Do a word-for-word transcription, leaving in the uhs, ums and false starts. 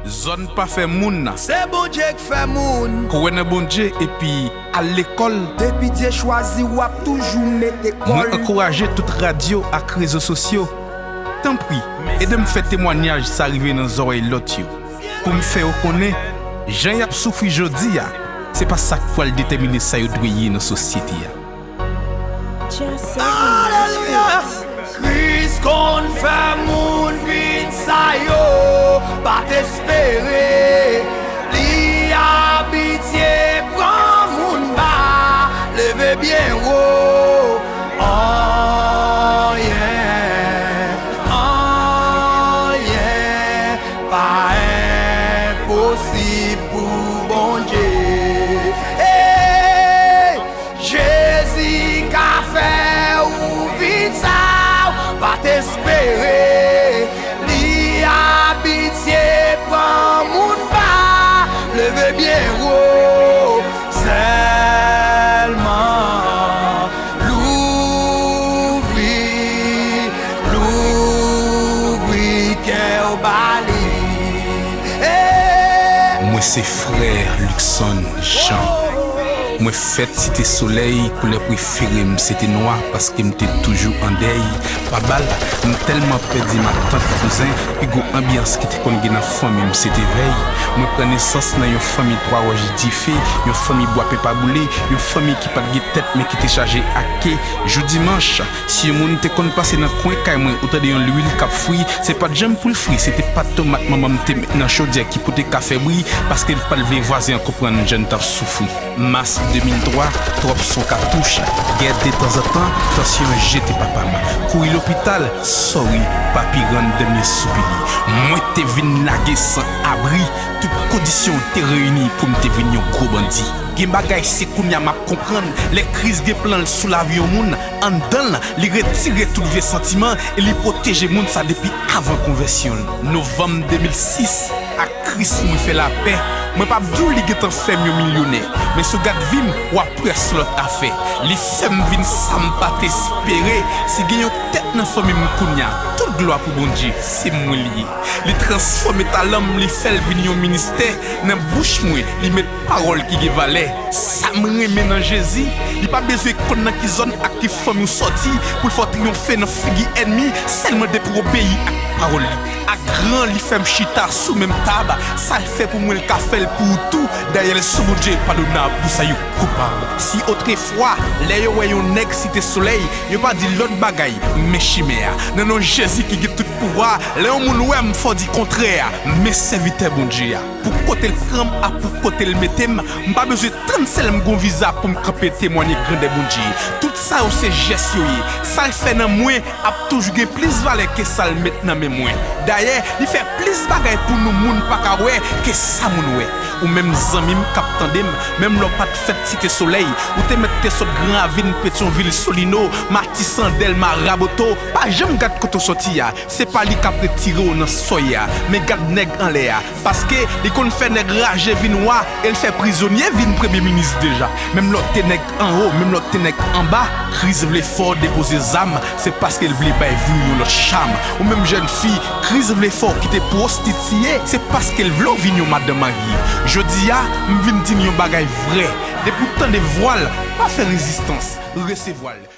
Zòn pa fè moun. Se Bondye k fè moun. Kwè nan Bondye epi al lekòl. Depi Dye chwazi w, w ap toujou mete kòl. Mwen ankouraje tout radyo ak rezo sosyo, tanpri, ede m fè temwanyaj sa rive nan zòrèy lòt yo, pou m fè yo konnen jan y ap soufri jodi a, se pa sa k pral detèmine sa yo dwe ye nan sosyete a. Alelouya! Kris konn fè moun vin sa yo pa t espere. Li abitye pran moun ba, leve byen wo. Anyen, anyen pa enposib pou Bondye. Hey! Jezi ka fè ou vin sa ou pa t espere. Li abitye pran moun ba, leve byen wo. Sèlman louvri, louvri kè w ba li. Hey! Mwen se frè Luckson Jean. Mwen fèt Site Solèy, koulè prefere m se te nwa paske m te toujou an dèy. Pa bal, m tèlman pèdi matant, kouzen, pi gwo anbyans ki te konn gen nan fanmi m se te vèy. Mwen pran nesans nan yon fanmi twa wòch dife, yon fanmi bwa pepa boule, yon fanmi ki pa t gen tèt men ki te chaje ak ke. Jou dimanch, si yon moun te konn pase nan kwen kay mwen ou tande yon lwil k ap fri, se pa t janm pou l fri, se te pat tomat manman m te met nan chodyè ki pote kafe bri, paske l pa t vle vwazen an konprann jan n t ap soufri. Mas de mil twa, twòp son katouch, gè detanzantan, tansyon jete papa m. Kouri lopital, sòri, papi rann dènye soupi li. Mwen te vin lage san abri, tout kondisyon te reyini pou m te vin yon gwo bandi. Gen bagay se kounye a m ap konprann, lè Kris gen plan l sou lavi yon moun, anndan l, li retire tout vye santiman e li pwoteje moun sa depi avan konvèsyon l. Novanm de mil sis, ak Kris mwen fè lapè. Mwen p ap di w li gentan fè m yon milyonè, men si w gad vi m, w ap wè se lòt afè. Li fè m vin sa m pa t espere. Si gen yon tèt nan fanmi m kounye a, tout glwa pou Bondye, se mwen li ye. Li transfòme talan m, li fè l vin yon ministè. Nan bouch mwen, li met pawòl ki gen valè. Sa m renmen nan Jezi, li pa bezwen konn nan ki zòn ak ki fanmi w sòti pou l fè w triyonfe nan figi ènmi, sèlman depi w obeyi ak pawòl li. Ak gran, li fè m chita sou menm tab. Sa l fè pou mwen, l ka fè l pou ou tou. Dayè, l sou Bondye padonab pou sa yo koupab. Si otrefwa, lè yo wè yon nèg Site Solèy, yo pa di lòt bagay, men chimè a. Nan non Jezi ki gen tout pouvwa, lè yon moun wè m, fò di kontrè a, men sèvitè Bondye a. Pou kote l pran m ak pou kote l mete m, m pa bezwen tann sèl m gon viza pou m kanpe temwanye grandè Bondye. Tout sa yo se jès yo ye. Sa l fè nan mwen ap toujou gen plis valè ke sa l met nan men mwen. Dayè, li fè plis bagay pou nou moun pa ka wè ke sa moun wè. Ou menm zanmi m k ap tande m, menm lè w pa t fèt Site Solèy, ou te mèt te sot Gran Ravin, Petyonvil, Solino, Matisan, Dèlma, Raboto, pa janm gad kote w sòti a. Se pa li k ap retire w nan sòy a, men gad nèg anlè a. Paske li konn fè nèg raje vin wa, e l fè prizonye vin premye minis deja. Menm lè w te nèg anwo, menm lè w te nèg anba, Kris vle fè w depoze zam, se paske l vle bay vi w yon lòt cham. Ou menm jèn fi, Kris vle fè w kite pwostitiye, se paske l vle w vin yon madanm marye. Jodi a, m vin di n yon bagay vrè. Depi w tande vwa l, pa fè rezistans, resevwa l.